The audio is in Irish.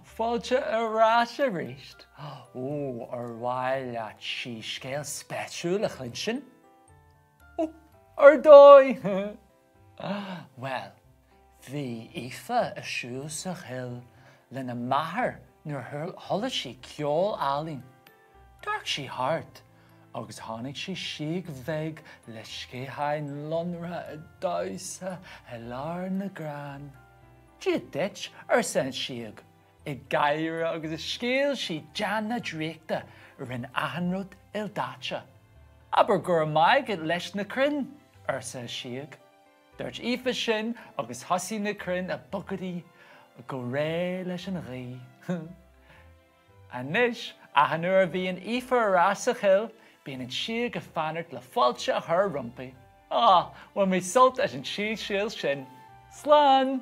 Fáilte ar ais arís! Ó, ar mhaith leat síscéal spéisiúil a chluinstin? Ó, ar dóigh! Bhuel, bhí Aoife ag siúl sa choill lena máthair nuair a chuala sí ceol álainn. D'amharc sí thart agus chonaic sí síog bheag le sciatháin lonracha ag damhsa i lár na gcrann. Dia duit, arsa an síog, ag gáire agus scaoil sí deannach draíochta a rinne achan rud ildaite. Abair go raibh maith agat leis na crainn, arsa an síog. Dúirt Aoife sin agus thosaigh na crainn ag bogadaí go réidh leis an ghaoth. Anois, achan uair a bhíonn Aoife ar ais sa choill, bíonn an síog ag fanacht le fáilte a chur roimpi. Á, bhain mé sult as an síscéal sin. Slán!